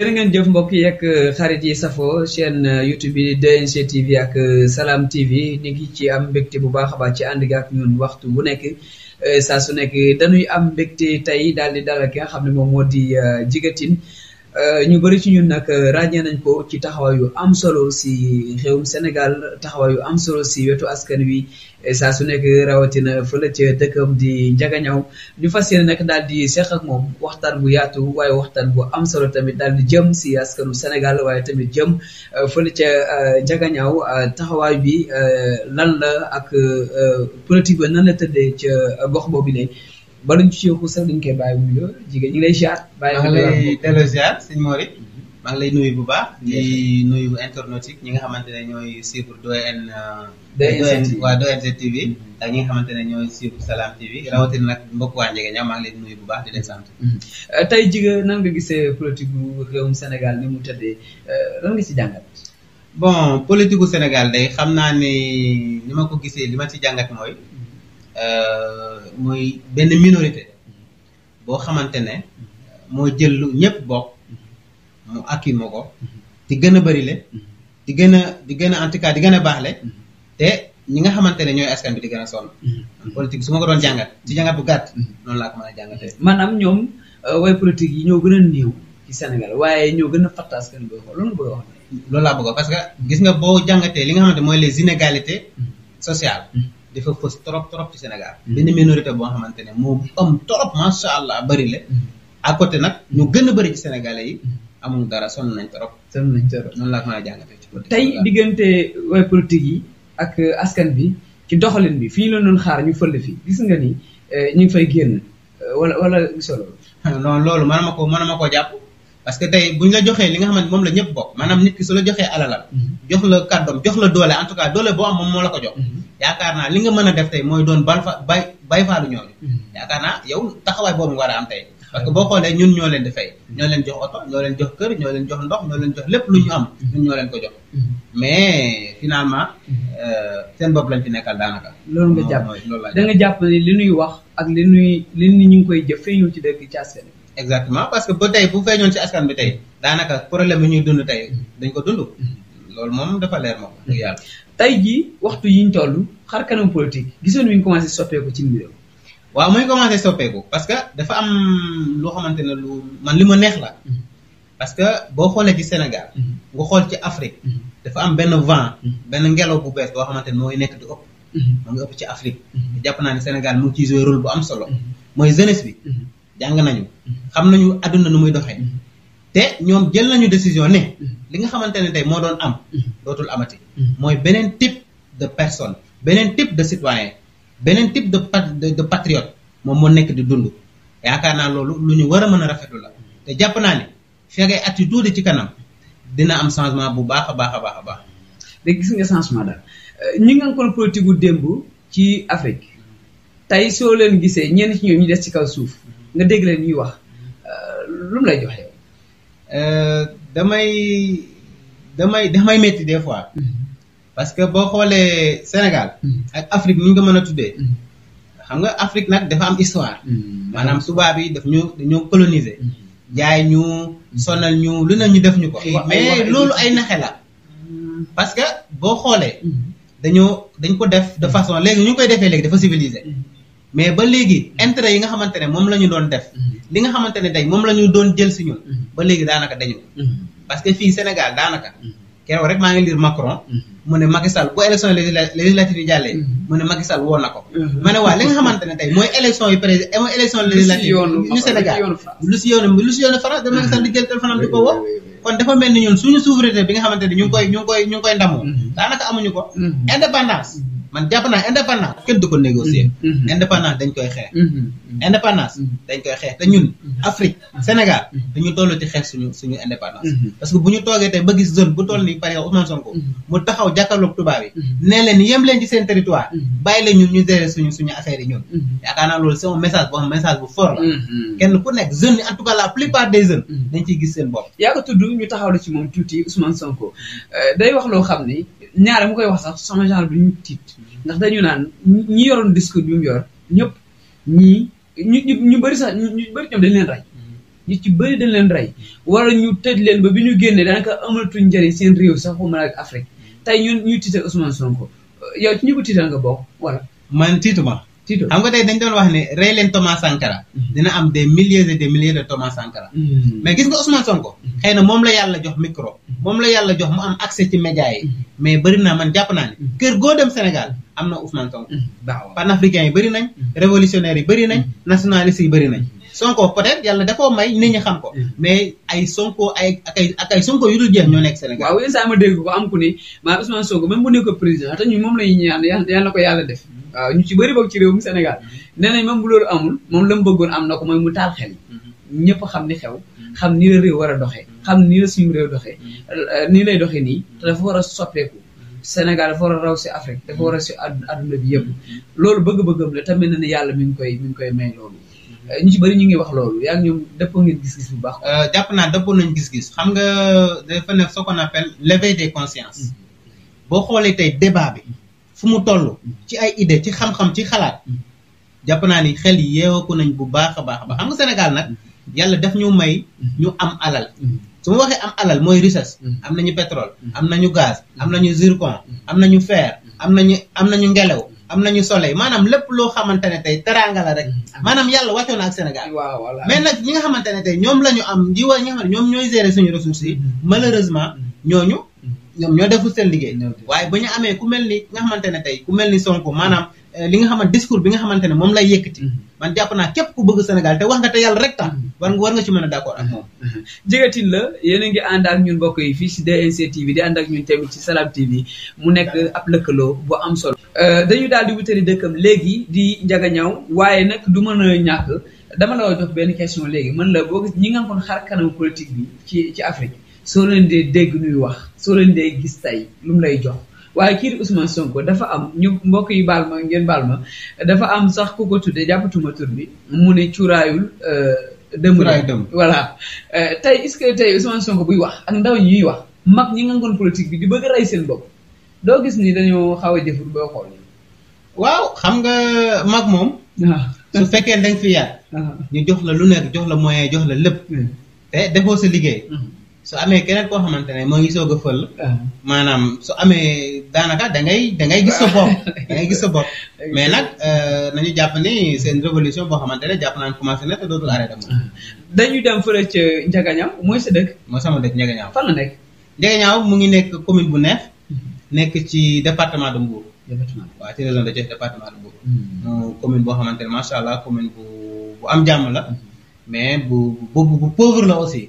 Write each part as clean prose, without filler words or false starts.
jërë ngeen jëf mbokk yi ak xarit yi safo chaîne YouTube bi DNG TV ak Salam TV ñu ngi ci am mbégte bu baax a baax ci ànd gi ak ñun waxtu bu nekk saa su nekk dañuy am mbégte tey daal di dalal ki nga xam ne moom moo di Djiga Tine ñu bëri ci ñun nag ràññee nañ ko ci taxawaay yu am solo si réewum Sénégal taxawaay yu am solo si wetu askan wi saa su nekk rawatina fële ca dëkkam di Njagañaw ñu fas yéene nag daal di seq ak moom waxtaan bu yaatu waaye waxtaan bu am solo tamit daal di jëm si askanu Sénégal waaye tamit jëm fële ca Njagañaw taxawaay bi lan la ak politique ba nan la tëddee ca gox boobu ne bala ñu ci xuusal dañ koy bàyyi mu nuyoo Djiga ñu ngi lay ziar. maa ngi lay delloo ziar sëñ Mori maa ngi lay nuyu bu baax di nuyu internautes ñi nga xamante ne ñooy suivre DNG TV ak ñi nga xamante ne ñooy suivre Salam TV rawatina nag mbokk waa Njagañaw maa ngi leen nuyu bu baax di leen sant. tey Djiga nan nga gisee politique bu réewum Sénégal ni mu tëddee lan nga ci jàngat. bon politique gu Sénégal day xam naa ni ma ko gisee li ma ci jàngat mooy benn minorité boo xamante ne moo jël lu ñëpp bokk mu akki moo ko di gën a bëri le di gën a en tout cas di gën a baax le te ñi nga xamante ne ñooy askan bi di gën a sonn. politique su ma ko doon jàngat ci jàngat bu gàtt noonu laa ko mën a jàngatee. maanaam ñoom way politique yi ñoo gën a néew ci Sénégal waaye ñoo gën a fàtte askan bi xool loolu bëgg a wax. loolu laa bëgg parce que gis nga boo jàngatee li nga xamante mooy les inégalités sociales. dafa fës trop ci Sénégal. benn minorité boo xamante ne moo am trop macha allah bëri la. à côté nag ñu gën a bëri ci Sénégalais yi. amul dara sonn nañ trop. noonu laa ko mën a jàngatee ci politique. tey diggante way politique yi ak askan bi ci doxalin bi fi ñu la doon xaar ñu fël fi gis nga ni ñu ngi fay génn wala gisoo loolu. non loolu mën na ma koo jàpp. parce que tey bu ñu la joxee li nga xamante moom la ñëpp bokk maanaam nit ki su la joxee alalam. jox la kàddoom jox la doole en tout cas doole boo am moom moo la ko jox. yaakaar naa li nga mën a def tey mooy doon bay faalu ñooñu. yaakaar naa yow taxawaay boobu nga war a am tey. parce que boo xoolee ñun ñoo leen di fay. ñoo leen jox oto ñoo leen jox kër ñoo leen jox ndox ñoo leen jox lépp lu ñu am. ñun ñoo leen ko jox. mais finalement seen bopp lañ fi nekkal daanaka. loolu nga jàpp da nga jàpp ne li ñuy wax ak li ñu ngi koy jëf feeñu ci dëkk ci askan bi. exactement parce que ba tey bu feeñoon ci askan bi tey daanaka problème yi ñuy dund tey dañ ko dund. loolu moom dafa leer moom yàlla. tey jii waxtu yi ñu toll xar kanam politique gisoon nañu commencé soppeeku ci mbir. waaw muy commencé soppeeku parce que dafa am loo xamante ne lu man li ma neex la. parce que boo xoolee ci Sénégal. nga xool ci Afrique. dafa am benn vent. benn ngelaw bu bees boo xamante ne mooy nekk di ëpp. moo ngi ëpp ci Afrique. jàpp naa ne Sénégal mu ngi ciy joué rôle bu am solo. mooy jeunesse bi. jàng nañu xam nañu àdduna nu muy doxee. te ñoom jël nañu décision ne li nga xamante ne tey moo doon am dootul amati. mooy beneen type de personne beneen type de citoyen beneen type de patriote moom moo nekk di dund. yaakaar naa loolu lu ñu war a mën a rafetlu la te jàpp naa ne fekkee at yu tuuti ci kanam dina am changement bu baax a baax a baax a baax. léegi gis nga changement daal ñi nga kon politique gu démb ci Afrique tey soo leen gisee ñenn ci ñoom ñu des ci kaw suuf nga dégg leen ñuy wax lu mu lay joxe. damay métti des fois. parce que boo xoolee Sénégal. ak Afrique ni ñu ko mën a tuddee. xam nga Afrique nag dafa am histoire. maanaam tubaab yi dañoo coloniser. jaay ñu sonal ñu lu ne ñu def ñu ko. mais loolu ay naxe la. parce que boo xoolee. dañ ko def de façon léegi ñu koy defee léegi dafa civilisé. mais ba léegi intérêt yi nga xamante ne moom la ñu doon def. li nga xamante ne tey moom la ñu doon jël si ñun. ba léegi daanaka dañu. parce que fii Sénégal daanaka. keroog rek maa ngi lire Macron. mu ne Macky Sall bu élection législative yi jàllee. mu ne Macky Sall woon na ko. ma ne waa li nga xamante ne tey mooy élection yi président mooy élection législative yu Sénégal lu si yoonu France da Macky Sall di jël téléphone am di ko woo. kon dafa mel ni ñun suñu souveraineté bi nga xamante ne ñu ngi koy ndamoo. daanaka amuñu ko. indépendance. man jàpp naa indépendance kenn du ko négocier. indépendance dañ koy xeex. indépendance dañ koy xeex te ñun Afrique Sénégal dañu toll ci xeex suñu indépendance. parce que bu ñu toogee tey ba gis zone bu toll nii par exemple Ousmane Sonko mu taxaw jàkkaarloog tubaab yi. nee leen yem leen ci seen territoire. bàyyi leen ñun ñu gérer suñu affaire yi ñun. yaakaar naa loolu c'est un message boo xam message bu fort la. kenn ku nekk jeunes yi en tout cas la plupart des jeunes. dañ ciy gis seen bopp. yaa ko tudd ñu taxaw la ci moom tuuti Ousmane Sonko day wax loo xam ni ñaare mu koy wax sax sama genre bi ñu tiit. ndax dañu naan ñi yoroon discours bi mu yor ñëpp ñu bëri sax ñu bëri ñoom dañu leen rey ñu ci bëri dañ leen rey wala ñu tëj leen ba bi ñu génnee daanaka amatuñ njëriñ seen réew sax bu mën ak Afrique tey ñun ñuy tiital Ousmane Sonko yow ci ñu ko tiital nga bokk wala. man tiituma. xam nga tey dañ doon wax ne rey leen Thomas Sankara dina am des milliers et des milliers de Thomas Sankara mais gis nga Ousmane Sonko xëy na moom la yàlla jox micro moom la yàlla jox mu am accès ci média yi mais bëri na man jàpp naa ne kër goo dem Sénégal am na Ousmane Sonko panafricains yi bëri nañ révolutionnaires yi bëri nañ nationalistes yi bëri nañ Sonko peut-être yàlla da koo may nit ñi xam ko mais ay Sonko ak ay Sonko yu dul jeex ñoo nekk Sénégal. waaw yéen saa ma dégg ko am ku ni maa Ousmane Sonko même bu nekk président te ñun moom la ñuy ñaan yàlla ko yàlla def waaw ñu ci bëri boog ci réew mi Sénégal nee nañ même bu loolu amul moom la mu bëggoon am na ko mooy mu taal xel ñëpp xam ni xew xam ni la réew war a doxee xam ni la suñu réew doxee nii lay doxee nii te dafa war a soppeeku Sénégal dafa war a raw si Afrique dafa war a si adduna bi yëpp loolu bëgg-bëggam la tamit na ne yàlla mi ngi koy may loolu ñu ci bëri ñu ngi wax loolu yaa ngi ñoom dëppoo ngeen gis-gis bu baax. jàpp naa dëppoo nañ gis-gis xam nga dafa nekk ce qu'on appelle l'éveil des consciences boo xoolee tey débat bi fu mu toll ci ay idée ci xam-xam ci xalaat jàpp naa ni xel yi yeewaku nañ bu baax a baax a baax xam nga Sénégal nag yàlla daf ñu may ñu am alal su ma waxee am alal mooy richesse am nañu pétrole am nañu gaz am nañu zircon am nañu fer am nañu ngelaw am nañu soleil maanaam lépp loo xamante ne tey teraanga la rek maanaam yàlla wàccoon na ak Sénégal mais nag ñi nga xamante ne tey ñoom la ñu am ñi nga xam ne ñoom ñooy gérer suñu ressources yi malheureusement ñoom ñoo deful seen liggéey waaye ba ñu amee ku mel ni nga xamante ne tey ku mel ni Sonko maanaam li nga xamante discours bi nga xamante ne moom lay yëkkati man jàpp naa képp ku bëgg Sénégal te wax nga te yàlla rek tax war nga ci mën a d'accord ak moom Jegatin la yéen a ngi ànd ak ñun mbokk yi fii si DNC TV di ànd ak ñun tamit ci Salam TV mu nekk ab lëkkaloo bu am solo dañu daal di wutali dëkkam léegi di Ndiaganiao waaye nag du mën a ñàkk dama la jox benn question léegi man la boo gis ñi nga kon xar kanam politique bi ci Afrique soo leen dee dégg nuy wax soo leen dee gis tey lu mu lay jox waaye kii di Ousmane Sonko dafa am ñu mbokk yi baal ma ngeen baal ma dafa am sax ku ko tuddee jàppatuma tur bi mu ne cuuraayul dëmm voilà tey est-ce que tey Ousmane Sonko buy wax ak ndaw ñi ñuy wax mag ñi nga ngoon politique bi di bëgg a rey seen bopp doo gis ni dañoo xaw a jëfur boo xool waaw xam nga mag moom su fekkee da nga fi yaat ñu jox la lu nekk jox la moyen jox la lépp te defoo sa liggéey su amee keneen koo xamante ne moo ngi soog a fël maanaam su amee daanaka da ngay gis sa bopp da ngay gis sa bopp mais nag nañu jàpp ni c'est une révolution boo xamante ne jàpp naan commencé na te dootul arrêté moom dañuy dem fële ca Ndiaganiao mooy sa dëkk mooy sama dëkk Ndiaganiao fan la nekk Ndiaganiao mu ngi nekk commune bu Neef nekk ci département de Mbour waaw ci région de Thiès département de Mbour commune boo xamante ne macha allah commune bu am jàmm la mais bu pauvre la aussi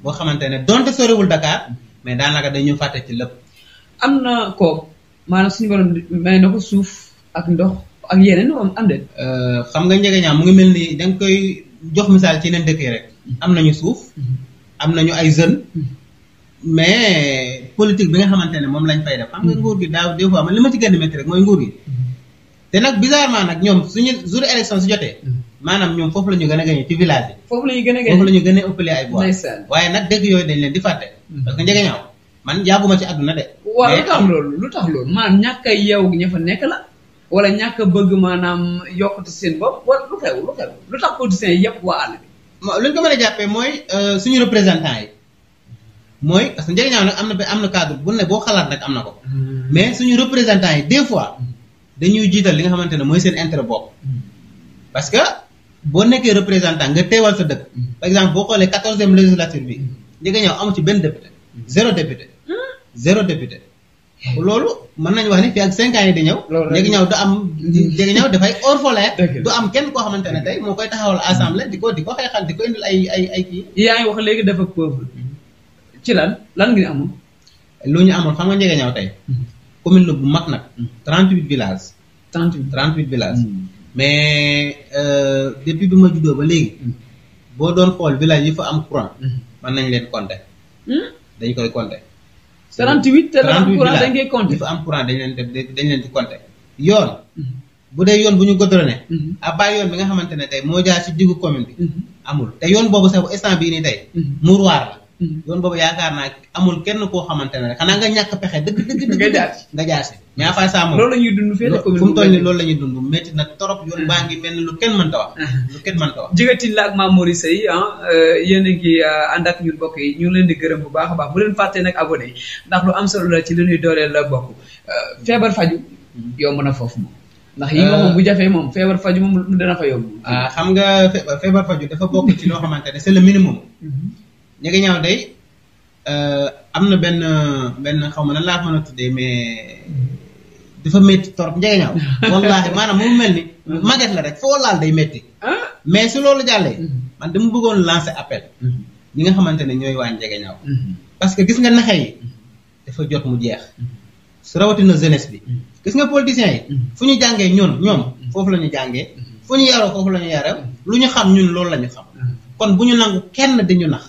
boo xamante ne donte soriwul Dakar mais daanaka dañu fàtte ci lépp am na kooku maanaam suñu borom may na ko suuf ak ndox ak yeneen am de xam nga Ndiaganiao mu ngi mel ni da nga koy jox misaal ci yeneen dëkk yi rek am nañu suuf am nañu ay jeunes mais politique bi nga xamante ne moom lañ fay def xam nga nguur gi daaw des fois man li ma ci gën a métti rek mooy nguur gi te nag bizarrement nag ñoom suñu jour élection su jotee maanaam ñoom foofu la ñu gën a gañe ci village yi foofu la ñu gën a gañe foofu la ñu gën a ëppale ay bois waaye nag dëkk yooyu dañ leen di fàtte parce que Ndiaganiao man yàgguma ci àdduna de waaw lu tax loolu maanaam ñàkk a yeew ña fa nekk la wala ñàkk a bëgg maanaam yokkute seen bopp wala lu xew lu tax politiciens yi yëpp waa àll bi lu ñu ko mën a jàppee mooy suñu représentant yi mooy parce que Ndiaganiao nag am na cadre bu ne boo xalaat nag am na ko mais suñu représentant yi des fois dañuy jiital li nga xamante ne mooy seen intérêt bopp parce que boo nekkee représentant nga teewal sa dëkk par exemple boo xoolee 14e législature bi Ndiaganiao amu ci benn député zéro député loolu mën nañu wax ni fii ak 5 ans yi di ñëw Ndiaganiao dafay orphelin du am kenn koo xamante ne tey moo koy taxawal assemblée di ko xeexal di ko indil ay kii yaa ngi wax léegi dafa pauvre ci lan ngeen amul lu ñu amoon xam nga Ndiaganiao tey commune la bu mag nag 38 villages 38 villages mais depuis bi ma juddoo ba léegi boo doon xool village yi fa am courant mën nañ leen compter dañ koy compter 38 te am courant dañ koy compter yi fa am courant dañ leen di compter yoon bu dee yoon bu ñu goudronné à part yoon bi nga xamante ne tey moo jaar ci diggu commune bi amul te yoon boobu sax bu instant bii nii tey mouroir la yoon boobu yaakaar naa amul kenn koo xamante ne rek xanaa nga ñàkk pexe dëgg nga jaasi mais après ça moom loolu la ñuy dund fii fu mu toll nii loolu la ñuy dund métti na trop yoon baa ngi mel ni lu kenn mënta wax Jigatin la ak Mame Mory Seye yéen a ngi ànd ak ñun mbokk yi ñu ngi leen di gërëm bu baax a baax bu leen fàttee nag abonné ndax lu am solo la ci li ñuy dooleel la bokk feebar faju yomb na foofu moom ndax yi nga moom bu jafee moom feebar faju moom dana fa yomb xam nga feebar faju dafa bokk ci loo xamante ne c'est le minimum ñegi ñaaw day am na benn xaw ma nan laa ko mën a tuddee mais dafa métti torop njege ñaaw wallaahi maanaam mu mel ni maget la rek foo laal day métti mais su loolu jàllee man dama bëggoon lancer appel ñi nga xamante ne ñooy waa njege ñaaw parce que gis nga naxe yi dafa jot mu jeex su rawatina jeunesse bi gis nga politiciens yi fu ñu jàngee ñoom foofu la ñu jàngee fu ñu yaroo foofu la ñu yaroo lu ñu xam ñun loolu la ñu xam kon bu ñu nangu kenn di ñu nax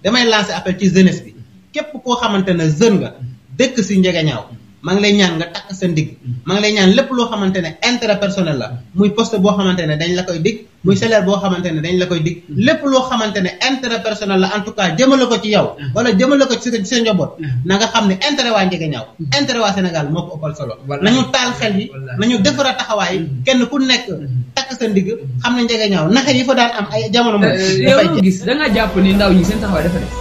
damay lancer appel ci jeunesse bi képp koo xamante ne jeune nga dëkk si njege ñaaw maa ngi lay ñaan nga takk sa ndigg maa ngi lay ñaan lépp loo xamante ne intérêt personnel la muy poste boo xamante ne dañ la koy dig muy salaire boo xamante ne dañ la koy dig lépp loo xamante ne intérêt personnel la en tout cas jëmale ko ci yow wala jëmale ko ci sa njaboot na nga xam ne intérêt waa njege ñaaw intérêt waa Sénégal moo ko ëppal solo nañu taal xel yi nañu defara taxawaay kenn ku nekk takk sa ndigg xam ne njege ñaaw naxe yi fa daan am ay jamono moom dafay gis da nga jàpp ni ndaw ñi seen taxawaay dafa des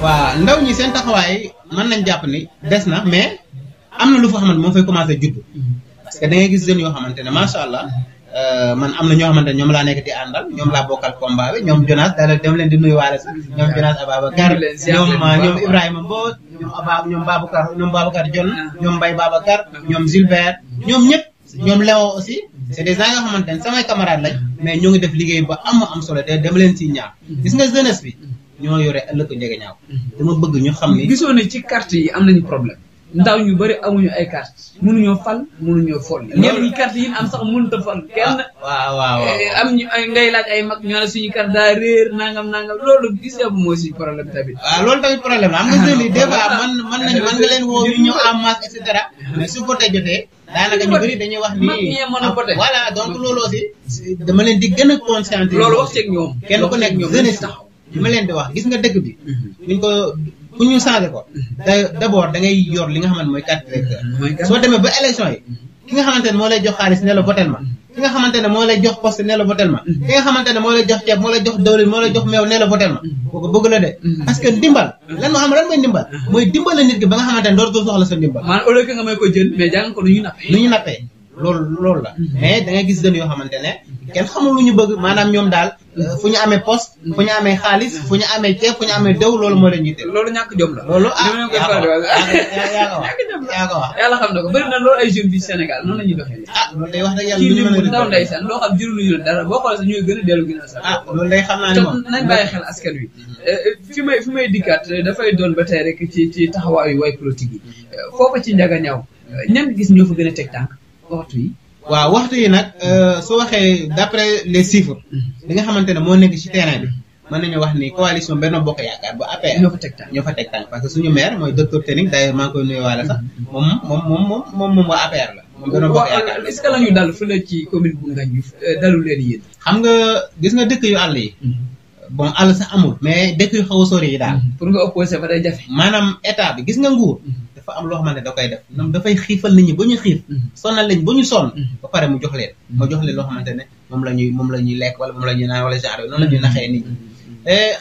waaw ndaw ñi seen taxawaay mën nañ jàpp ni des na mais am na lu fa xamante moom fay commencé judd parce que da ngay gis jeunes yoo xamante ne macha allah man am na ñoo xamante ne ñoom laa nekk di àndal ñoom laa bokkal combat bi ñoom Jonas daal dem leen di nuyuwaale sax ñoom Jonas Ababacar ñoom Ibrahima Mbow ñoom Babacar John ñoom Mbaye Babacar ñoom Gilbert ñoom ñëpp ñoom Léo aussi c'est des gens yoo xamante ne samay camarades lañ mais ñoo ngi def liggéey ba am solo te dama leen siy ñaar gis nga jeunesse bi ñoo yore ëllëg njege ñaaw dama bëgg ñu xam ni gisoo ne ci carte yi am nañu problème ndaw ñu bëri amuñu ay carte mënuñoo fal mënuñoo fol ñenn ñi carte yi am sax mënut a fal kenn waaw am ñu ngay laaj ay mag ñoo ne suñu carte daa réer nangam loolu gis nga mooy si problème tamit waaw loolu tamit problème la am nga jeunes yi des fois man nga leen woo ñu ñëw en masse et cetera mais su voté jotee daanaka ñu bëri dañuy wax ni voilà donc loolu aussi dama leen di gën a conscientiser loolu wax ceeg ñoom kenn ku nekk jeunesse taxaw li ma leen di wax gis nga dëkk bi buñ ko pour ñu changé ko d'abord da ngay yor li nga xamante mooy carte d'électeur soo demee ba élection yi ki nga xamante ne moo lay jox xaalis ne la votel ma ki nga xamante ne moo lay jox poste ne la votel ma ki nga xamante ne moo lay jox ceeb moo lay jox dawlin moo lay jox meew ne la votel ma kooku bëgg la de parce que ndimbal lan moo xam lan mooy ndimbal mooy dimbale nit ki ba nga xamante ne dootul soxla sa ndimbal maanaam au lieu que nga may ko jënd mais jàng ko nu ñu nappee loolu la mais da ngay gis jeunes yoo xamante ne kenn xamul lu ñu bëgg maanaam ñoom daal fu ñu amee poste fu ñu amee xaalis fu ñu amee ceeb fu ñu amee dew loolu moo leen jiite loolu ñàkk jom la loolu yaa ko wax yàlla xam na ko bëri na loolu ay jeunes bi Sénégal noonu la ñuy doxee loolu day wax dëgg yàlla ci lim bu ndaw ndeysaan loo xam jëruñu la dara boo xoolee sax ñooy gën a dellu ginnaaw sax loolu day xam naa ne moom nañ bàyyi xel askan wi fi may dikkaat dafay doon ba tey rek ci taxawaayu way politique yi foofu ci njaga ñaaw ñan gis ñoo fa gën a teg tànk waxtu yi waaw waxtu yi nag soo waxee d'après les chiffres li nga xamante ne moo nekk ci terrain bi mën nañu wax ni coalition Benno Bokk Yaakaar ba APR ñoo fa teg tànk parce que suñu maire mooy docteur Tening d'ailleurs maa ngi koy nuyuwaale sax moom waa APR la moom Benno Bokk Yaakaar est-ce que la ñu dal fële ci commune bu Ngandiouf dalu leen yéen xam nga gis nga dëkk yu àll yi bon àll sax amul mais dëkk yu xaw a sori yi daal pour nga opposé ba day jafe maanaam état bi gis nga nguur dafa am loo xamante ne da koy def ñoom dafay xiifal nit ñi ba ñu xiif sonal lañ ba ñu sonn ba pare mu jox leen loo xamante ne moom la ñuy lekk wala moom la ñuy naan wala genre noonu la ñuy naxee nit ñi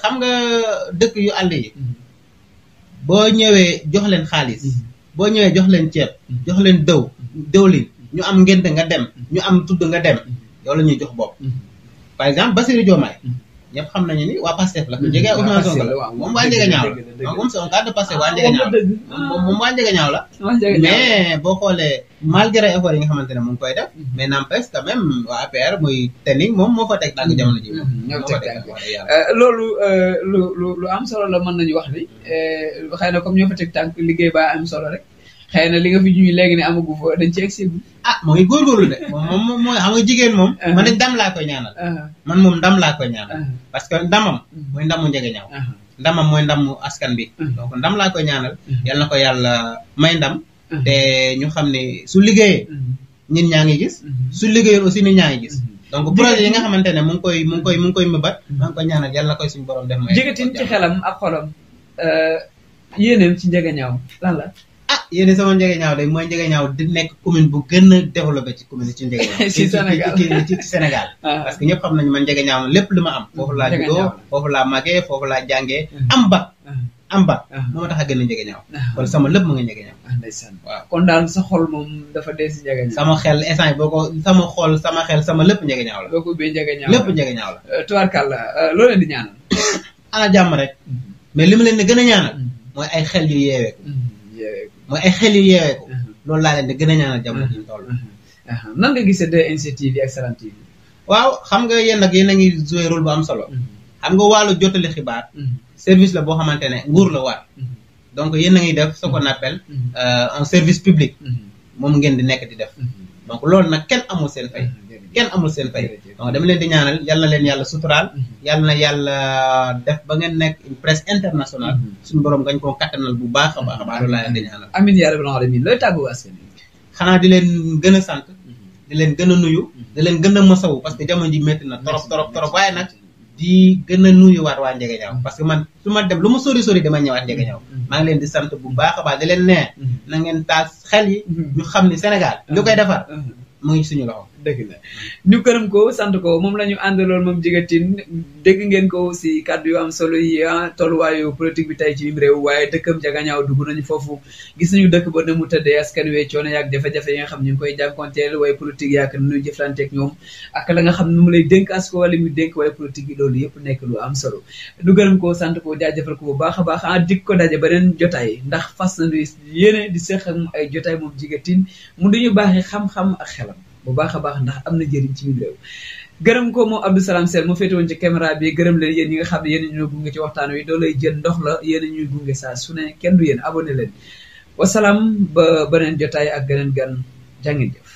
xam nga dëkk yu àll yi boo ñëwee jox leen xaalis boo ñëwee jox leen ceeb jox leen dëwlin ñu am ngénte nga dem ñu am tudd nga dem yow la ñuy jox bopp par exemple Bassirou Diomaye ñëpp xam nañu ni waa Pastef la ko jege Ousmane Sonko la moom waa njege ñaaw la donc moom c'est un cas de Pastef waa njege ñaaw moom waa njege ñaaw la mais boo xoolee malgré effort yi nga xamante ne mu ngi koy def mais n'empêche quand même waa APR muy Tening moom moo fa teg tànk jamono ji moo fa teg loolu lu am solo la mën nañu wax ni xëy na comme ñoo fa teg tànk liggéey ba am solo rek xëy na li nga fi ñuy léegi ne amagu fa dañ ci egsi moo ngi góorgóorlu de moom mooy xam nga jigéen moom man de ndam laa koy ñaanal man moom ndam laa koy ñaanal parce que ndamam mooy ndamu njege ñaaw ndamam mooy ndamu askan bi donc ndam laa koy ñaanal yal na ko yàlla may ndam te ñu xam ne su liggéeyee nit ñaa ngi gis su liggéeyee aussi nit ñaa ngi gis donc projet yi nga xamante ne mu ngi koy mëbat maa ngi koy ñaanal yàlla na koy suñu borom def may Jigatin ci xelam ak xolam yéeneem ci Ndiaganiao lan la. ah yéen sama Ndiaganiao day mooy Ndiaganiao di nekk commune bu gën a développé ci commune ci Ndiaganiao. ci Sénégal ci Sénégal. parce que ñëpp xam nañu man Ndiaganiao lépp lu ma am. foofu laa juddoo foofu laa màggee foofu laa jàngee. am ba moo tax a gën a Ndiaganiao. kon sama lépp mu nga Ndiaganiao. ndeysaan waaw kon daal sa xol moom dafa dee si Ndiaganiao. sama xel instant boo ko sama xel sama lépp Ndiaganiao la. boo ko ubbee Ndiaganiao lépp Ndiaganiao la. tubaarkàlla loo leen di ñaanal. ana jàmm rek. mais li ma leen di gën a ñaanal. mooy ay xel yu yeeweeku. mooy ay xel yu yeeweeku. loolu laa leen di gën a ñaanal jamono ji ñu toll. nan nga gisee 2STV TV ak Salam TV. waaw xam nga yéen nag yéen a ngi joué rôle bu am solo. xam nga wàllu jottali xibaar. service la boo xamante ne nguur la war. donc yéen a ngi def ce qu'on appelle un service public. moom ngeen di nekk di def. donc loolu nag kenn amul seen fay. kenn amul seen fay. donc dama leen di ñaanal yal na leen yàlla suturaal. yal na yàlla def ba ngeen nekk une presse internationale. suñu borom gañ koo kattanal bu baax a baax a baax loolu laa leen di ñaanal. amiin yaa rabbal aalamiin looy tàggu askan wi. xanaa di leen gën a sant. di leen gën a nuyu. di leen gën a masawu parce que jamono ji métti na trop waaye nag. di gën a nuyuwaat waa Ndiaganiao parce que man su ma dem lu ma sori dama ñëwaat Ndiaganiao maa ngi leen di sant bu baax a baax di leen nee na ngeen taal xel yi ñu xam ni Sénégal lu koy defar mu ngi suñu loxo. dëgg la ñu gërëm ko sant ko moom la ñu àndaloon moom Djiga Tine dégg ngeen ko si kàddu yu am solo yi tolluwaayu politique bi tey ci biir réew waaye dëkkam Ndiaganiao dugg nañu foofu gis nañu dëkk ba ne mu tëddee askan wi coono yaak jafe-jafe yi nga xam ñu ngi koy jànkonteel waaye politique yaak nu ñuy jëflanteeg ñoom ak la nga xam ne mu lay dénk as ko wala muy dénk waaye politique yi loolu yëpp nekk lu am solo ñu gërëm ko sant ko jaajëfal ko bu baax a baax dik ko daje beneen jotaay ndax fas nañu yéene di seq ak ay jotaay moom Djiga Tine mu duñu baaxee xam-xam ak xelam bu baax a baax ndax am na njëriñ ci biir réew gërëm ko moom Abdou Salam Sène mu féete woon ci caméra bi gërëm leen yéen ñi nga xam ne yéen ñu gunge ci waxtaan wi doo lay jël ndox la yéen ñuy gunge saa su ne kenn du yéen abonné leen wasalaam ba beneen jotaay ak geneen gan jàngeen jëf